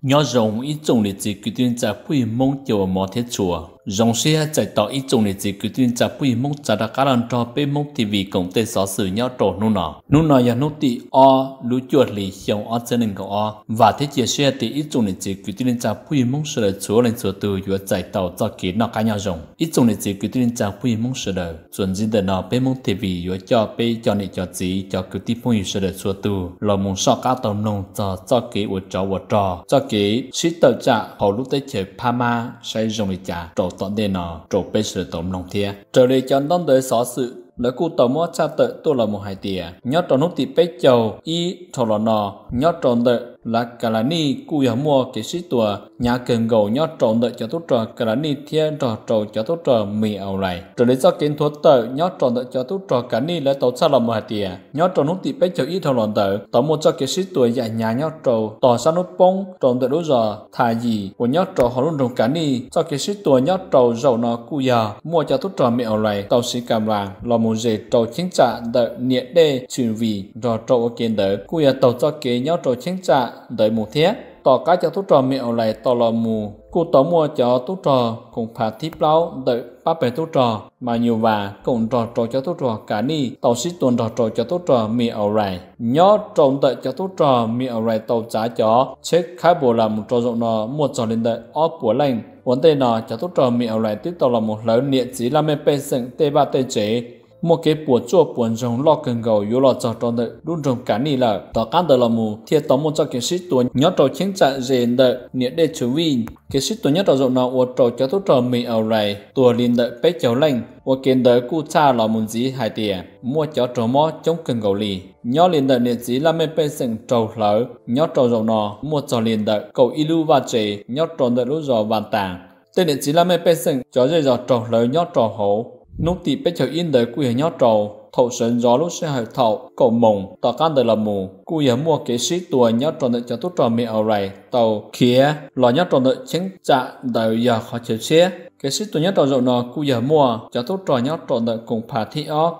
Nyob zoo ib tsoom niam txiv kwv tij neej tsa phooj ywg Hmoob cov uas hmov thiab tshua. Zoo siab txais tos ib tsoom niam txiv kwv tij neej tsa phooj ywg Hmoob txav rov qab los nrog peb Hmoob T V koom tej xov xwm nyob rau hnub no. Hnub no yog hnub tim ob lub cuaj hlis xyoo ob txhiab nees nkaum ob. Vam thiab cia siab tias ib tsoom niam txiv kwv tij neej tsa phooj ywg Hmoob sawv daws txhua leej txhua tus yuav txais tau txoj kev noj qab nyob zoo. Ib tsoom niam txiv kwv tij neej tsa phooj ywg Hmoob sawv daws, txuas ntxiv ntawm no peb Hmoob T V yuav coj peb cov niam cov txiv cov kwv tij phooj ywg sawv daws txhua tus los mus soj qab tau mloog txog txoj kev ua tsov ua rog, txoj kev sib tawm tsam hauv lub teb chaws Phab Mab saib zoo li cas rau tom ntej no rau peb sawv daws tau mloog thiab. Raws li cov ntaub ntawv xov xwm lawv kuj tau muab tshaj tawm tuaj los mus hais tias nyob rau hnub tim peb caug ib dhau los no, nyob rau ntawm Las Kas Las Nij kuj yog muaj kev sib tua hnyav kawg nkaus nyob rau ntawm cov tub rog Kas Las Nij thiab nrog rau cov tub rog Mis Aus Lais. Raws li txoj kev nthuav tawm nyob rau ntawm cov tub rog Kas Nij lawv tau tshaj los mus hais tias nyob rau hnub tim peb caug ib dhau los ntawd tau muaj txoj kev sib tua yam hnyav nyob rau tog sab hnub poob rau ntawm lub zos Thas Yis uas nyob rau hauv lub nroog Kas Nij. Txoj kev sib tua nyob rau zaum no kuj yog muaj cov tub rog Mis Aus Lais tau siv kam las los mus zes rau cheeb tsam ntawm niam dej Tshwm Vim nrog rau ua ke ntawd kuj yog taug txoj kev nyob rau cheeb tsam ntawd mus thiab. Tom qab cov tub rog Mis Aus Lais tau los mus kuj tau muaj cov tub rog koom phas thib plaub ntawm pab peg tub rog Mas Nyus Vas koom nrog rau cov tub rog Kas Nij tau sib tua nrog rau cov tub rog Mis Aus Lais. Nyob rau ntawm cov tub rog Mis Aus Lais tau txav cov tsheb khab npua las mus rau zaum no muaj txog li ntawm ob puas leej. Ua ntej no cov tub rog Mis Aus Lais twb tau los mus hlawv niam txiv laj mej pej xeem tej vaj tej tsev, muaj kev puas tsuaj puas ntsoog loj kawg nkaus yuav los txog rau ntawm lub nroog Kas Nij lawm. Tom qab ntawd los mus thiaj tau muaj txoj kev sib tua nyob rau cheeb tsam ze ntawm niam dej Tshwm Vim. Kev sib tua nyob rau zaum no ua rau cov tub rog Mis Aus Lais tuag li ntawm peb caug leej. Ua ke ntawd kuj tshaj los mus ntxiv hais tias muaj cov raug mob coob kawg nkaus li. Nyob li ntawm niam txiv laj mej pej xeem raug hlawv nyob rau zaum no muaj txog li ntawm kaum ib lub vaj tsev nyob rau ntawm lub zos Vas Tas. Tej niam txiv laj mej pej xeem cov zej zos raug hlawv nyob rau hauv hnub tim peb caug ib ntawd kuj yog nyob rau thaum sawv ntxov lub sij hawm thaum kaum moos. Tom qab ntawd los mus kuj yog muaj kev sib tua nyob rau ntawm cov tub rog Mis Aus Lais tau khiav los nyob rau ntawm cheeb tsam ntawd yog qhov chaw tshiab. Kev sib tua nyob rau zaum no kuj yog muaj cov tub rog nyob rau ntawm koom phas thib ob,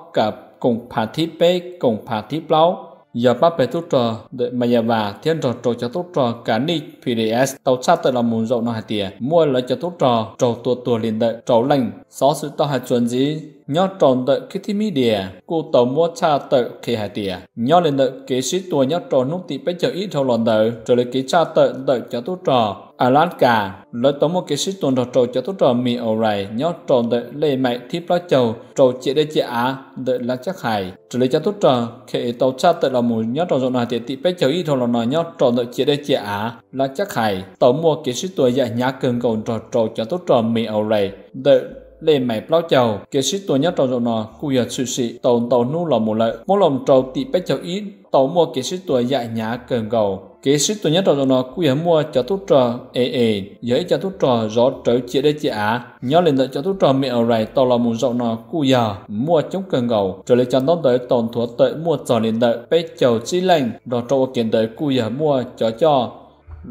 koom phas thib peb, koom phas thib plaub, yog pab peg tub rog ntawm Mas Nyus Vas thiab nrog rau cov tub rog Kas Nij P D S tau tshaj tawm los mus zaum no hais tias muaj lawv cov tub rog raug tua tuag li ntawm rau leej. Xov xwm tau hais txuas ntxiv nyob rau ntawm kib thib media kuj tau muab tshaj tawm qhia hais tias nyob li ntawm kev sib tua nyob rau hnub tim peb caug ib dhau los ntawd, raws li kev tshaj tawm ntawm cov tub rog Alaska, lawv tau muaj kev sib tua nrog rau cov tub rog Mis Aus Lais nyob rau ntawm lej maim thib plaub caug rau ciam dej ciam av ntawm Laj Cab Khais. Raws li cov tub rog K A tau tshaj tawm los mus nyob rau zaum no hais tias tim peb caug ib dhau los no nyob rau ntawm ciam dej ciam av Laj Cab Khais tau muaj kev sib tua yam hnyav kawg nkaus nrog rau cov tub rog Mis Aus Lais ntawm lej maim plaub caug. Kev sib tua nyob rau zaum no kuj yog tshwm sim tau ntau hnub los mus lawm, poob los rau tim peb caug ib tau muaj kev sib tua yam hnyav kawg nkaus. Kev sib tua nyob rau zaum no kuj yog muaj cov tub rog A A, yog ib co tub rog zov rawv ciam dej ciam av. Nyob li ntawm cov tub rog Mis Aus Lais tau los mus zaum no kuj yog muaj coob kawg nkaus. Raws li cov ntaub ntawv tau nthuav tawm muaj txog li ntawm peb caug tsib leej, nrog rau ua ke ntawd kuj yog muaj cov coj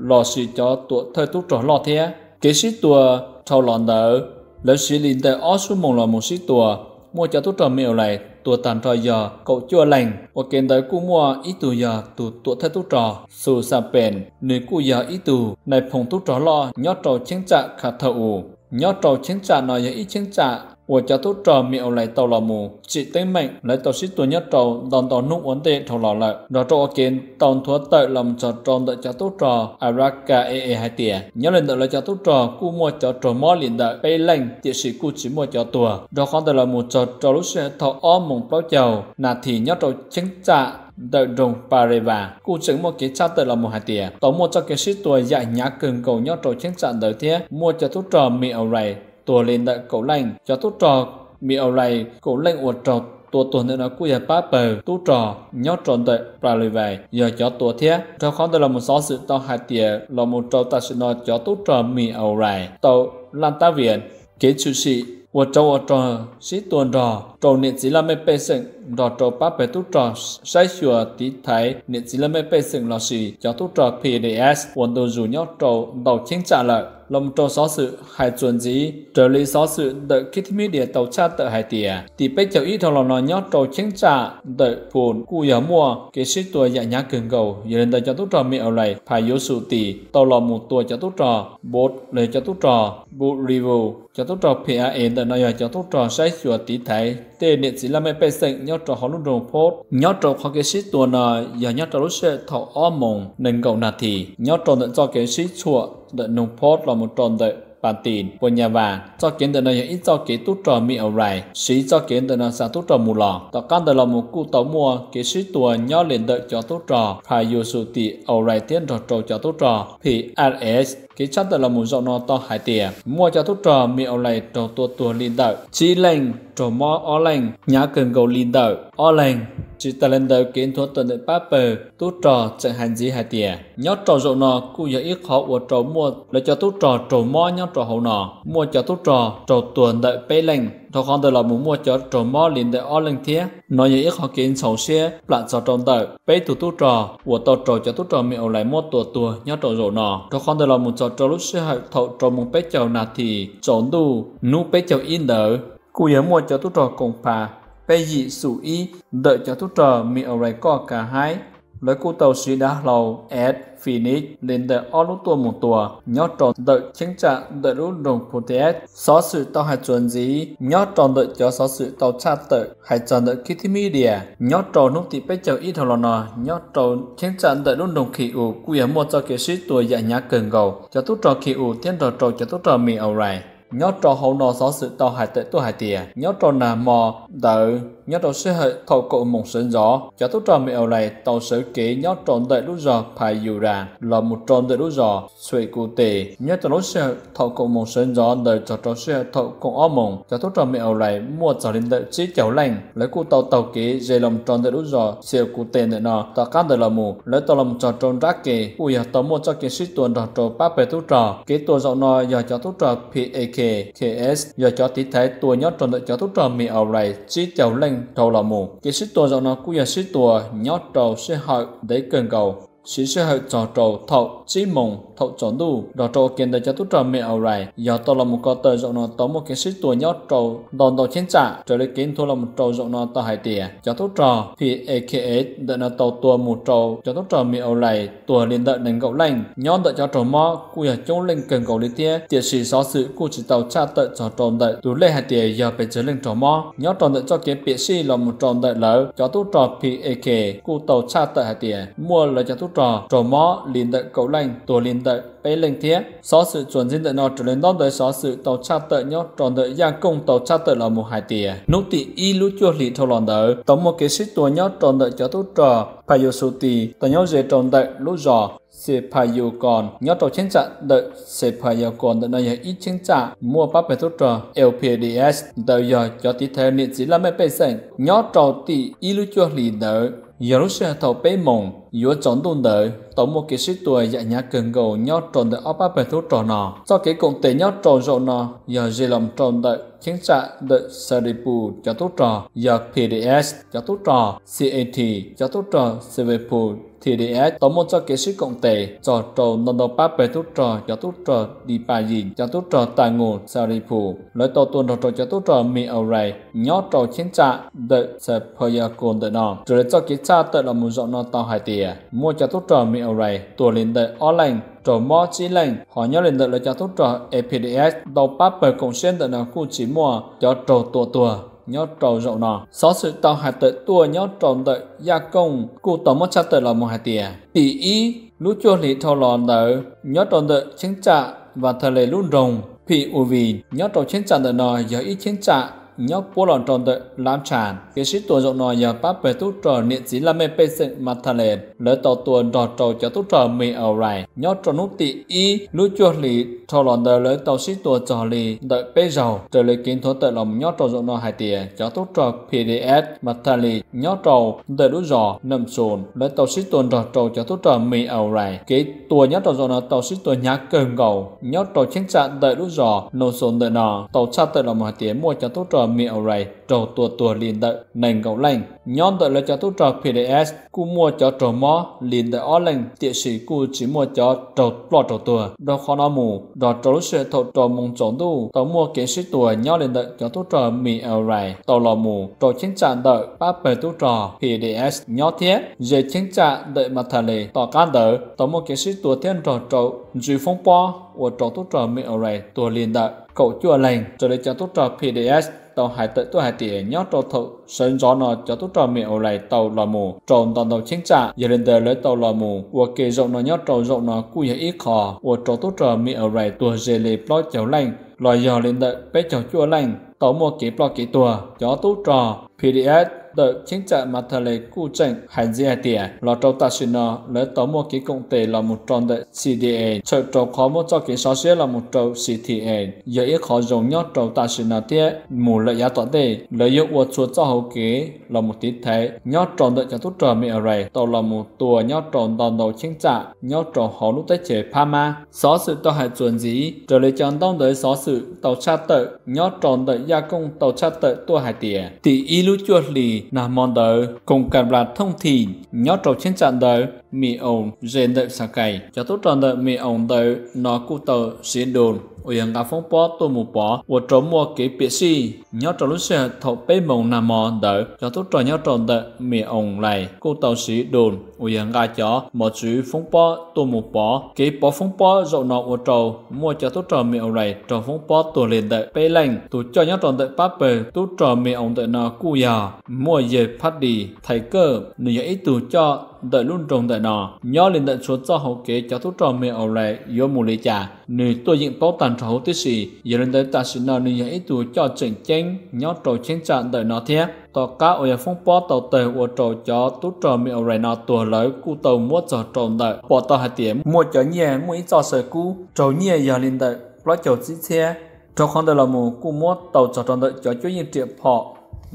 lossis cov tuam thawj tub rog loj thiab. Kev sib tua dhau los ntawd, lawv siv li ntawm ob xuab moos los mus sib tua, muaj cov tub rog Mis Aus Lais tuag tag nrho yog kaum cuaj leeg. Ua ke ntawd kuj muaj ib tug yog tus tuam thawj tub rog Xus Xas Pes, nws kuj yog ib tug nais phoo tub rog loj nyob rau cheeb tsam Khav Thaw Us. Nyob rau cheeb tsam no yog ib cheeb tsam uas cov tub rog Mis Aus Lais tau los mus tsim teeb meem, lawv tau sib tua nyob rau ntau ntau hnub ua ntej dhau los lawm. Nrog rau ua ke tau nthuav tawm los mus txog rau ntawm cov tub rog Alaska A A hais tias nyob li ntawm lawv cov tub rog kuj muaj cov raug mob li ntawm peb leej, tiam sis kuj tsis muaj cov tuag. Rau qhov ntawd los mus txog rau lub sij hawm thaum ob moos plaub caug nas this nyob rau cheeb tsam ntawm nroog Pas Lis Vas kuj tseem muaj kev tshaj tawm los mus hais tias tau muaj txoj kev sib tua yam hnyav kawg nkaus nyob rau cheeb tsam ntawd thiab muaj cov tub rog Mis Aus Lais tuag li ntawm kaum leej. Cov tub rog Mis Aus Lais kaum leej uas raug tua tuag ntawm no kuj yog pab pawg tub rog nyob rau ntawm Pas Lis Vas yog cov tua thiab. Rau qhov ntawd los mus xov xwm tau hais tias los mus rau tam sim no cov tub rog Mis Aus Lais tau laj tab vias kev tshwm sim ua tsov ua rog sib tua nrog rau niam txiv laj mej pej xeem nrog rau pab pawg tub rog saib xyuas tiv thaiv niam txiv laj mej pej xeem lossis cov tub rog P D S uas ntu zus nyob rau ntau cheeb tsam lawm. los mus rau xov xwm hais txuas ntxiv raws li xov xwm ntawm Khib Thib Media tau tshaj tawm hais tias tim peb caug ib dhau los no nyob rau cheeb tsam ntawm Phoenix kuj yog muaj kev sib tua yam hnyav kawg nkaus. Yog li ntawd cov tub rog Middle East Phas Yuv Xum Tis tau los mus tua cov tub rog Bolt los yog cov tub rog Blue Rifle, cov tub rog P I A ntawm no yog cov tub rog saib xyuas tiv thaiv tej niam txiv laj mej pej xeem nyob rau hauv lub nroog Phoenix. Nyob rau qhov kev sib tua no yog nyob rau lub sij hawm thaum ob moos nees nkaum nas this nyob rau ntawm txoj kev sib tshuam ntawm nroog Phoenix los mus rau ntawm Pas Tis Pos Nyas Vas. Txoj kev ntawm no yog ib txoj kev tub rog Middle East siv txoj kev ntawm no xa tub rog mus los. Tom qab ntawd los mus kuj tau muaj kev sib tua nyob li ntawm cov tub rog Phas Yuv Xum Tis Middle East thiab nrog rau cov tub rog P R S. Kev tshaj tawm los mus zaum no tau hais tias muaj cov tub rog Middle East raug tua tuag li ntawm tsib leej, raug mob ob leej, hnyav kawg nkaus li ntawm ob leeg. Tsis tas li ntawd kev nthuav tawm ntawm pab pawg tub rog tseem hais ntxiv hais tias nyob rau zaum no kuj yog ib qhov ua rau muaj lawv cov tub rog raug mob nyob rau hauv no, muaj cov tub rog raug tuag ntawm peb leej, dhau qhov ntawd los mus muaj cov raug mob li ntawm ob leeg thiab. No yog ib qhov kev ntxhov siab plam txog rau ntawm peb tug tub rog uas tau raug cov tub rog Middle East muab tua tuag nyob rau zaum no. Dhau qhov ntawd los mus txog rau lub sij hawm thaum rau moos peb caug nas this tsaus ntuj hnub peb caug ib ntawd, kuj yog muaj cov tub rog koom phas peb yim xum ib ntawm cov tub rog Middle East koj ka haib, lawv kuj tau siv dav hlau S Phoenix li ntawm ob lub tuaj mus tua nyob rau ntawm cheeb tsam ntawm lub nroog Phoenix. Xov xwm tau hais txuas ntxiv nyob rau ntawm cov xov xwm tau tshaj tawm hais txog ntawm Khib Thib Media nyob rau hnub tim peb caug ib dhau los no nyob rau cheeb tsam ntawm lub nroog Khiv Us kuj yog muaj txoj kev sib tua yam hnyav kawg nkaus cov tub rog Khiv Us thiab nrog rau cov tub rog Middle East. Nyob rau hauv no xov xwm tau hais tawm tuaj hais tias nyob rau nag hmo ntawd nyob rau sij hawm thaum kaum moos sawv ntxov cov tub rog Middle East tau sawv kev nyob rau ntawm lub zos Phas Yus Das los mus rau ntawm lub zos Xues Kus Tes. Nyob rau lub sij hawm thaum kaum moos sawv ntxov ntawd txog rau sij hawm thaum kaum ob moos cov tub rog Middle East muaj txog li ntawm tsib caug leej, lawv kuj tau taug kev ze los mus rau ntawm lub zos Xues Kus Tes ntawm no. Tom qab ntawd los mus lawv tau los mus txog rau nrab ke kuj yog tau muaj txoj kev sib tua nrog rau pab pawg tub rog. Kev tua zaum no yog cov tub rog P A K K S yog cov tiv thaiv tua nyob rau ntawm cov tub rog Middle East tsib caug leej dhau los mus. Kev sib tua zaum no kuj yog sib tua nyob rau sij hawm ntev kawg nkaus, siv sij hawm txog rau thaum tsib moos thaum tsaus ntuj. Nrog rau ua ke ntawd cov tub rog Middle East yog tau los mus ko taw zaum no tau muaj kev sib tua nyob rau ntau ntau cheeb tsam. Raws li kev nthuav los mus rau zaum no tau hais tias cov tub rog P A K S ntawm no tau tua mus rau cov tub rog Middle East tuag li ntawm nees nkaum leej. Nyob ntawm cov raug mob kuj yog coob leej kawg nkaus li thiab, tiam sis xov xwm kuj tsis tau tshaj tawm txog rau ntawm tus lej hais tias yog pes tsawg leej raug mob. Nyob rau ntawm txoj kev piam sij los mus rau ntawm lawv cov tub rog P A K kuj tau tshaj tawm hais tias muaj lawv cov tub rog raug mob li ntawm kaum leej, tuag li ntawm peb leej thiab. Xov xwm txuas ntxiv ntawm no raws li ntaub ntawv xov xwm tau tshaj tawm nyob rau ntawm Yaj Kooj tau tshaj tawm los mus hais tias hnub tim ib lub cuaj hlis dhau los ntawd tau muaj kev sib tua nyob rau ntawm cov tub rog Phas Yus Xum Tis tau nyob ze rau ntawm lub zos Xes Phas Yus Kos. Nyob rau cheeb tsam ntawm Xes Phas Yus Kos ntawm no yog ib cheeb tsam muaj pab pawg tub rog L P D S ntawd yog cov tiv thaiv niam txiv laj mej pej xeem. Nyob rau tim ib lub cuaj hlis ntawd yog lub sij hawm thaum peb moos yuav tsaus ntuj ntawd tau muaj kev sib tua yam hnyav kawg nkaus nyob rau ntawm ob pab pawg tub rog no. Txoj kev koom tes nyob rau zaum no yog ze los rau ntawm cheeb tsam ntawm Xav Lis Pus cov tub rog yog P D S, cov tub rog C A T, cov tub rog Xav Lis Pus T D S tau muaj txoj kev sib koom tes txog rau ntau ntau pab pawg tub rog, cov tub rog Di Pa Yis, cov tub rog Tas Ngus Xav Lis Pus, lawv tau tua nrog rau cov tub rog Middle East nyob rau cheeb tsam ntawm Xes Phas Yus Kos ntawm no. Raws li txoj kev tshaj tawm los mus zaum no tau hais tias muaj cov tub rog Middle East tuag li ntawm ob leej, raug mob tsib leej, ho nyob li ntawm lawv cov tub rog A P D S ntau pab pawg koom siab ntawm no kuj tsis muaj cov raug tua tuag nyob rau zaum no. Xov xwm tau hais tawm tuaj nyob rau ntawm Yaj Kooj kuj tau muab tshaj tawm los mus hais tias tim ib lub cuaj hlis dhau los ntawd nyob rau ntawm cheeb tsam Vas Thas Les lub nroog Phi U Vin, nyob rau cheeb tsam ntawm no yog ib cheeb tsam nyob puab los rau ntawm Lab Tshas. Kev sib tua zaum no yog pab pawg tub rog niam txiv laj mej pej xeem Mas Thas Les lawv tau tua nrog rau cov tub rog Middle East nyob rau hnub tim ib lub cuaj hlis dhau los ntawd lawv tau sib tua txog li ntawm peb zaug. Raws li kev nthuav tawm los nyob rau zaum no hais tias cov tub rog P D S Mas Thas Les nyob rau ntawm lub zos Nam Xus lawv tau sib tua nrog rau cov tub rog Middle East. Kev tua nyob rau zaum no tau sib tua hnyav kawg nkaus nyob rau cheeb tsam ntawm lub zos Nam Xus ntawm no tau tshaj tawm los mus hais tias muaj cov tub rog Miv Aris raug tua tuag li ntawm nees nkaum leej. Nyob ntawm lawv cov tub rog P D S kuj muaj cov raug mob li ntawm ob leej, tiam sis kuj tsis muaj cov raug ploj raug tuag. Dhau qhov no mus, nrog rau lub sij hawm thaum rau moos tsaus ntuj tau muaj kev sib tua nyob li ntawm cov tub rog Miv Aris tau los mus rau cheeb tsam ntawm pab pawg tub rog P D S nyob thiab. Ze cheeb tsam ntawm Mandalay tom qab ntawd tau muaj kev sib tua thiab nrog rau ntsws foob pob ua rau tub rog Miv Aris tuag li ntawm kaum cuaj leeg. Raws li cov tub rog P D S tau hais tawm tuaj hais tias nyob rau thaum sawv ntxov no cov tub rog Miv Aris tau los mus rau nto ntau cheeb tsam, yog li ntawd lawv tau los mus ua ke zaum no. Nyob rau zaum no kuj yog ib qho ua rau tub rog Miv Aris tuag ze li plaub caug leej los yog li ntawm peb caug cuaj leej tau muaj kev ploj kev tuag. Cov tub rog P D S ntawm cheeb tsam Mandalay kuj tseem hais ntxiv hais tias los rau tam sim no lawv tau muaj kev koom tes los mus rau ntawm C D A, txhawm rau qhov muab txoj kev sov siab los mus rau C T A, yog ib qho zoo nyob rau tam sim no thiab mus lawm yav tom ntej lawv yuav ua txhua txoj hauv kev los mus tiv thaiv nyob rau ntawm cov tub rog Miv Aris tau los mus tua nyob rau nto ntau cheeb tsam nyob rau hauv lub teb chaws Phab Mab. Xov xwm tau hais txuas ntxiv raws li cov ntaub ntawv xov xwm tau tshaj tawm nyob rau ntawm Yaj Kooj tau tshaj tawm tuaj hais tias tim ib lub cuaj hlis nag hmo ntawd koom kas las thooj thim nyob rau cheeb tsam ntawd Miv Oos ze ntawm Xas Kais. Cov tub rog ntawm Miv Oos ntawd no kuj tau siv doo uas yog nqa foob pob tuaj mus pov ua rau muaj kev piam sij. Nyob rau lub sij hawm thaum peb moos nag hmo ntawd cov tub rog nyob rau ntawm Miv Oos Lais kuj tau siv doo uas yog nqa cov mos txwv foob pob tuaj mus pov. Kev pov foob pob zaum no ua rau muaj cov tub rog Miv Oos Lais raug foob pob tuag li ntawm peb leej. Tus coj nyob rau ntawm pab pawg tub rog Miv Oos ntawm no kuj yog muaj yawg Phab Dis Thais Kawj, nws yog ib tug coj ntawm lub nroog ntawm no. Nyob li ntawm txhua txoj hauv kev cov tub rog Miv Oos Lais yuav mus li cas nws tuaj yeem paub tag nrho huv tib si. Yog li ntawd tam sim no nws yog ib tug coj tseem ceeb nyob rau cheeb tsam ntawm no thiab. Tom qab uas yog foob pob tau tawg ua rau cov tub rog Miv Oos Lais no tuag lawv kuj tau muab txog rau ntawm pom tau hais tias muaj cov nyiaj muaj ib txoj saw kub raug nyiaj yog li ntawm plaub caug tsib txhiab. Rau qhov ntawd los mus kuj muab tau txog rau ntawm cov cuab yeej riam phom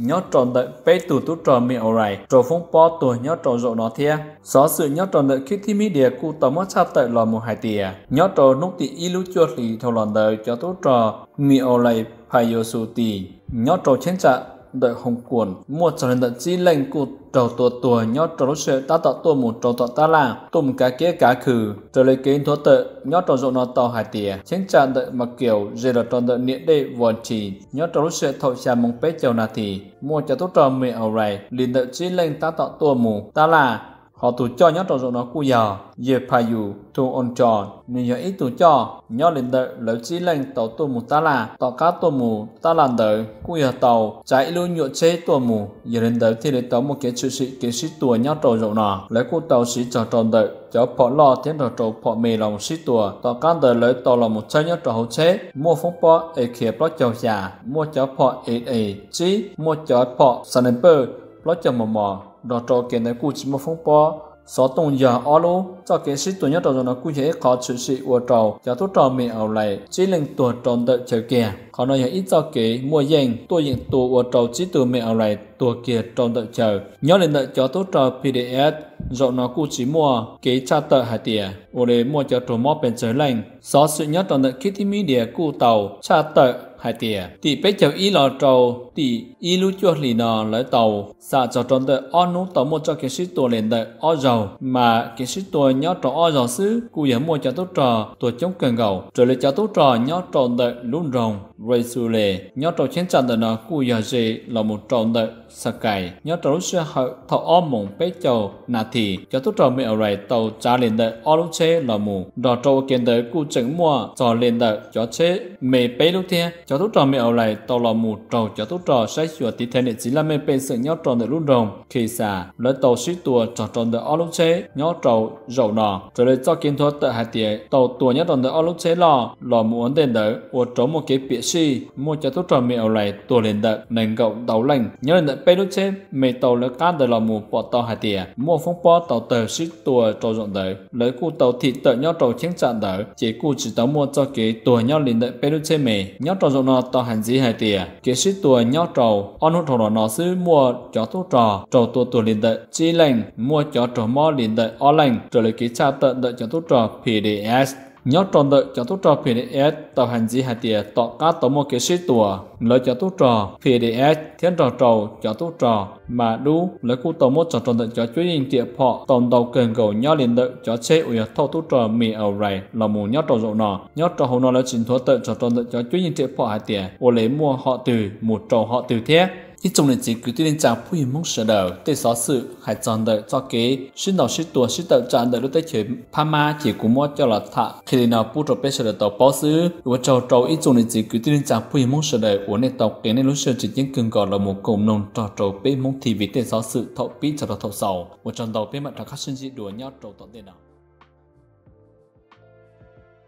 nyob rau ntawm peb tug tub rog Miv Oos Lais raug foob pob tuag nyob rau zaum no thiab. Xov xwm nyob rau ntawm Khib Thib Mib Dias kuj tau muab tshaj tawm los mus hais tias nyob rau hnub tim ib lub cuaj hlis dhau los ntawd cov tub rog Miv Oos Lais Phas Yus Xus Tis nyob rau cheeb tsam ntawm Hoos Kuam muaj txog li ntawm tsib leej kuj raug tua tuag nyob rau lub sij hawm tab tom tuaj mus rau tom tab laj tuaj mus kav kiab kav khw. Raws li kev nthuav tawm nyob rau zaum no tau hais tias cheeb tsam ntawm Mas Kiaus ze los rau ntawm niam dej Vas This nyob rau lub sij hawm thaum xya moos peb caug nas this muaj cov tub rog Miv Oos Lais li ntawm tsib leej tab tom tuaj mus tab laj. Ho tus coj nyob rau zaum no kuj yog yawg Phas Yus Thus Oos Tso, nws yog ib tug coj nyob li ntawm lawv tsib leej tau tuaj mus tab laj. Tom qab tuaj mus tab laj ntawd kuj yog tau tsav ib lub nyuam tsheb tuaj mus, yog li ntawd thiaj li tau muaj kev tshwm sim kev sib tua nyob rau zaum no. Lawv kuj tau siv txog rau ntawm cov phom loj thiab nrog rau phom me los sib tua. Tom qab ntawd lawv tau los mus tshawb nyob rau hauv tsheb, muaj foob pob A K plaub caug xya, muaj cov phom A A tsib, muaj cov phom sniper plaub caug mos mos. Nrog rau kev ntawd kuj tsis muaj foob pob, xov tooj yog ob lub. Txoj kev sib tua nyob rau zaum no kuj yog ib qho tshwm sim ua rau cov tub rog Miv Oos Lais tsib leej tuag rau ntawm chaw kiag. Qhov no yog ib txoj kev muaj yeej tuaj yeem tua ua rau tsib tug Miv Oos Lais tuag kiag rau ntawm chaw. Nyob li ntawm cov tub rog P D S zaum no kuj tsis muaj kev tshaj tawm hais tias ua li muaj cov raug mob pes tsawg leej. Xov xwm nyob rau ntawm Khib Thib Mib Dias kuj tau tshaj tawm hais tias tim peb caug ib los rau tim ib lub cuaj hlis no lawv tau xam txog rau ntawm ob hnub tau muaj txoj kev sib tua li ntawm ob zaug, mas kev sib tua nyob rau ob zaug xwb kuj yog muaj cov tub rog tuag coob kawg nkaus. Raws li cov tub rog nyob rau ntawm lub nroog Res Xus Les nyob rau cheeb tsam ntawm no kuj yog ze los mus rau ntawm Xas Kais nyob rau lub sij hawm thaum ob moos peb caug nas this, cov tub rog Miv Oos Lais tau tsav li ntawm ob lub tsheb los mus. Nrog rau ua ke ntawd kuj tseem muaj txog li ntawm cov tsheb me peb lub thiab. Cov tub rog Miv Oos Lais tau los mus raug cov tub rog saib xyuas tiv thaiv niam txiv laj mej pej xeem nyob rau ntawm lub nroog Khes Xas, lawv tau sib tua txog rau ntawm ob lub tsheb nyob rau zaum no. Raws li txoj kev nthuav tawm hais tias tau tua nyob rau ntawm ob lub tsheb loj los mus ua ntej ntawd ua rau muaj kev piam sij, muaj cov tub rog Miv Oos Lais tuag li ntawm nees nkaum ntau leej. Nyob li ntawm peb lub tsheb me tau lawv qab ntawd los mus pom tau hais tias muaj foob pob tau tawg sib tua rau zaum ntawd, lawv kuj tau thim tawm nyob rau cheeb tsam ntawd ces kuj tsis tau muaj txoj kev tuag nyob li ntawm peb lub tsheb me. Nyob rau zaum no tau hais ntxiv hais tias kev sib tua nyob rau ob hnub dhau los no xwb muaj cov tub rog raug tua tuag li ntawm tsib leej, muaj cov raug mob li ntawm ob leej raws li kev tshaj tawm ntawm cov tub rog P D S. Nyob rau ntawm cov tub rog P D F tau hais ntxiv hais tias tom qab tau muaj kev sib tua, lawv cov tub rog P D F thiab nrog rau cov tub rog Mas Dub lawv kuj tau muab tso rau ntawm cov cuab yeej riam phom tau ntau kawg nkaus nyob li ntawm cov tsheb uas yog thauj tub rog Mi Arai los mus nyob rau zaum no. Nyob rau hauv no lawv tsis nthuav tawm tso rau ntawm cov cuab yeej riam phom hais tias ua li muaj hom twg mus rau hom twg thiab. Ib tsoom niam txiv kwv tij neej tsa phooj ywg Hmoob sawv daws, tej xov xwm hais txog ntawm txoj kev sib ntaus sib tua sib tawm tsam ntawm lub teb chaws Phab Mab ces kuv muab coj los tham qhia li no pub rau peb sawv daws tau paub xwb. Ua tsaug rau ib tsoom niam txiv kwv tij neej tsa phooj ywg Hmoob sawv daws uas nej tau qias nej lub sij hawm tsis ceeb kawg nkaus los mus koom mloog nrog rau peb Hmoob T V tej xov xwm thaum pib txog rau thaum xaus. Ua tsaug ntau, peb mam rov qab sib ntsib dua nyob rau tom ntej no.